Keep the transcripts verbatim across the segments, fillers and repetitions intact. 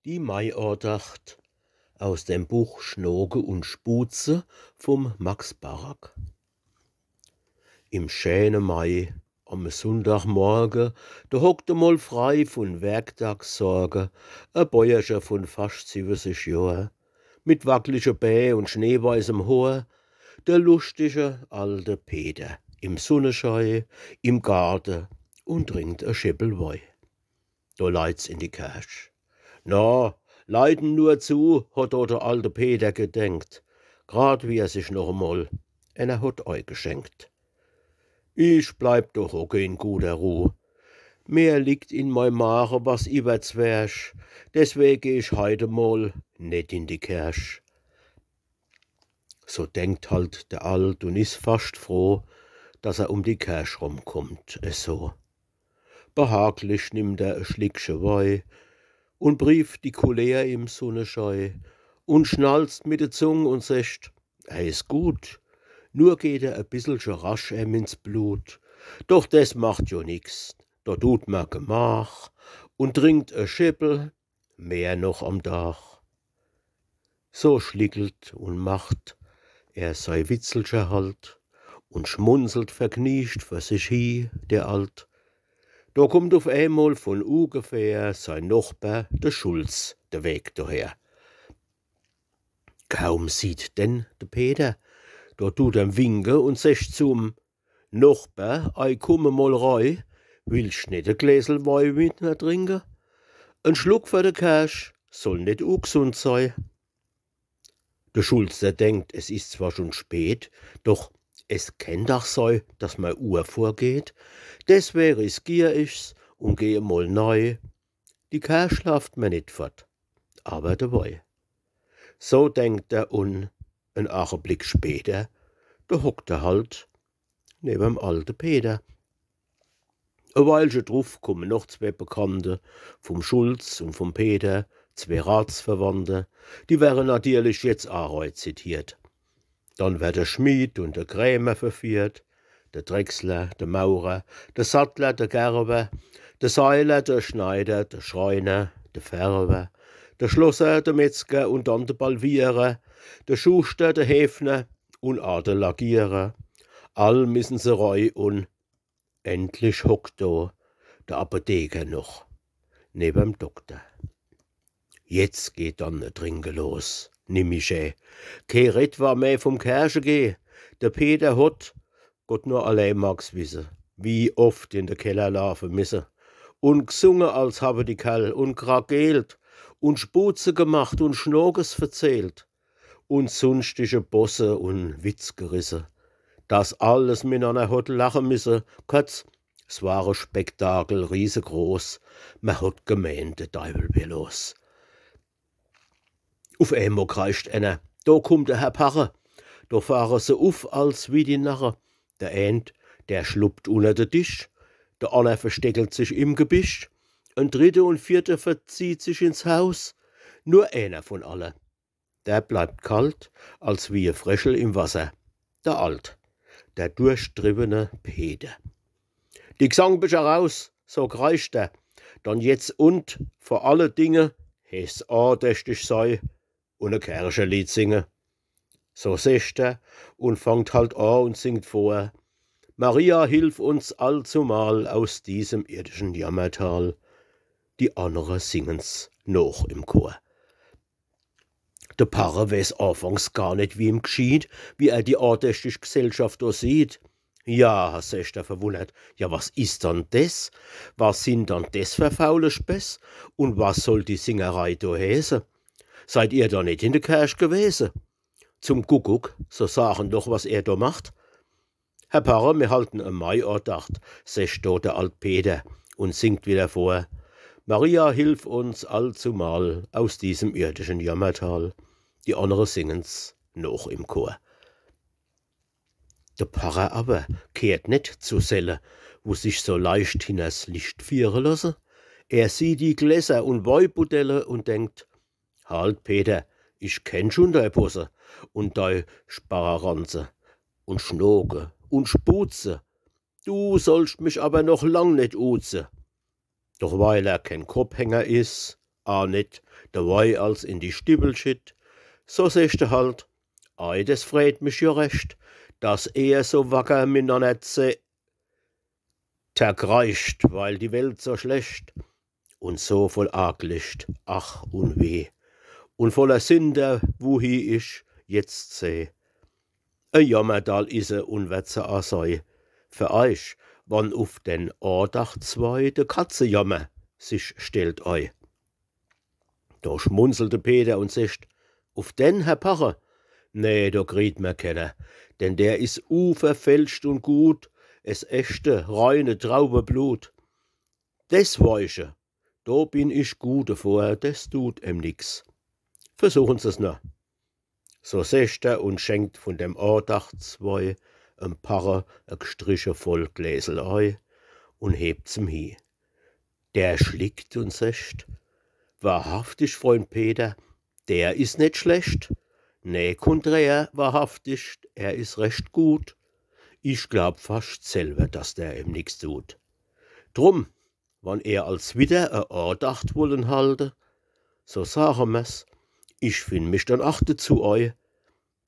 Die Maiandacht aus dem Buch Schnoke und Schbuhze vum Max Barack. Im schäne Mai, am Sunndagmorge, do hockt emol frei vun Werkdagssorge e Bäuerche vun fascht siwwesig Johr, mit wacklige Bää und schneeweißem Hoor, der luschtige alte Peter im Sunneschei im Garte und trinkt e Scheppel Wei. Do leit's in die Kerch. Na, leiten nur zu, hot do der alte Peter gedenkt, grad wie er sich noch emol ener hot eigeschenkt. Ich bleib doch hocke in guter Ruh. Mir liegt in mei Mage was iwwerzwerch, deswege geh ich heit emol net in die Kerch. So denkt halt der Alt und is fascht froh, dass er um die Kerch rumkommt, es so. Behaglich nimmt er e Schlickche Wei und prieft die Couleur im Sunneschei und schnalzt mit de Zung und secht, er is gut. Nur geht er e bisselche rasch em ins Blut. Doch des macht jo nix, do tut mer Gemach und trinkt e Scheppel mehr noch am Dach. So schlickelt und macht er sei Witzelcher halt und schmunzelt vergniegt vor sich hi, der Alt. Do kummt uf emol vun ugefähr sei Nochber, de Schulz, de Weg doher. Kaum sieht den de Peter, do tut em winke und secht zum Nochber, ei kumm emol rei, willsch net e Gläsel Wei mit mer trinke? En Schluck vor de Kerch soll net ugsund sei. De Schulz, der denkt, es is zwar schun spät, doch es kennt dach sei, dass mei Uhr vorgeht. Deswege riskier ich's und geh emol nei. Die Kerch laaft mer net fort, aber de Wei. So denkt er und en Acheblick später, do hockt er halt newem alte Peter. E Weilche druf kummen noch zwee Bekannte, vum Schulz und vum Peter, zwee Ratsverwandte, die wären natierlich jetzt a rei zitiert. Dann wär de Schmied und de Krämer verfiehrt, de Drechsler, de Maurer, de Sattler, de Gerber, de Seiler, de Schneider, de Schreiner, de Färber, de Schlosser, de Metzger und dann de Balwierer, de Schuster, de Häfner und a de Lackierer. All missen se rei und endlich hockt do de Apotheker noch newem Dokter. Jetzt geht dann e Trinke los, nimmi schä. Kee Red war meh vum Kerchegeh. De Peter hot, Gott nur allee mag's wisse, wie oft in de Keller laafe misse. Und gsunge, als hawe die Kerl, und krakeelt, und Spuze gemacht, und Schnokes verzählt, und sunschtige Bosse und Witz gerisse, dass alles minanner hot lache misse. Kurz, s war e Spektakel riesegroß, mer hot gemeent, de Deiwel wär los. Uf emol kreischt enner, do kummt de Herr Parre. Do fahre se uf als wie die Narre. De eent, der schluppt unner de Tisch, de anner versteckelt sich im Gebisch, en dritte und vierte verzieht sich ins Haus. Nur eener vun alle, der bleibt kalt als wie e Frechel im Wasser, de Alt, de durchtriwwene Peter. Die Gsangbicher raus, so kreischt er, dann jetzt und vor alle Dinge heeßt's andächtig sei und e Kerchelied singe. So secht er und fangt halt a und singt vor: Maria, hilf uns allzumal aus diesem irdischen Jammertal. Die annere singen's noch im Chor. De Parre weeß afangs gar net, wie ihm gschieht, wie er die andächtig Gsellschaft do sieht. Ja, secht er verwunnert, ja, was is dann des? Was sin dann des fer faule Späß? Und was soll die Singerei do heeße? Seid ihr do net in de Kerch gewese? Zum Guckuck, so sagen doch, was er do macht. Herr Parre, mir halten e Maiandacht, secht do de alt Peter und singt wieder vor: Maria, hilf uns allzumal aus diesem irdischen Jammertal. Die annere singen's noch im Chor. De Parre aber kehrt net zu selle, wo sich so leicht hinners Licht fiehre losse. Er sieht die Gläser und Weibuddelle und denkt: Halt, Peter, ich kenn schun dei Bosse und dei Sparranze und Schnoke und Spuze. Du sollst mich aber noch lang net uze. Doch weil er ken Kopphänger is, a net de Wei als in die Stibbel schitt, so secht er halt: „Ei, des freet mich jo recht, dass ehr so wacker minanner ze terkreischt, weil die Welt so schlecht un so voll Arglicht, ach un weh, un voller Sinder, wuhi ich jetzt seh. E Jammerdal is se un werd se a sei, fer eich, wann uf den Adachswei de Katzejammer sich stellt ei.“ Do schmunzelt de Peter un secht: „Uf den, Herr Parre? Nee, do kriet mer kenner, denn der is uverfälscht un gut, es echte, reine Traubeblut. Des Weiche, do bin ich gut devor, des tut em nix. Versuchen Se's nur.“ So secht er un schenkt vun dem Adachswei em Parre e gstriche voll Gläsel ei un hebt's em hi. Der schlickt un secht: „Wahrhaftig, Freund Peter, der is net schlecht. Nee, kunträr, wahrhaftig, er is recht gut. Ich glaub fascht selwer, dass der em nix tut. Drum, wann ehr als widder e Adacht wollen halte, so sage mer's, ich find mich dann ach dezu ei.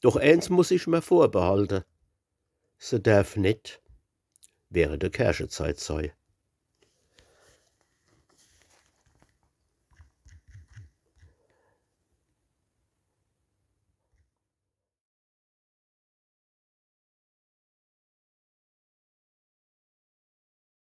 Doch eens muss ich mer vorbehalte: Se derf net während de Kerchezeit sei.“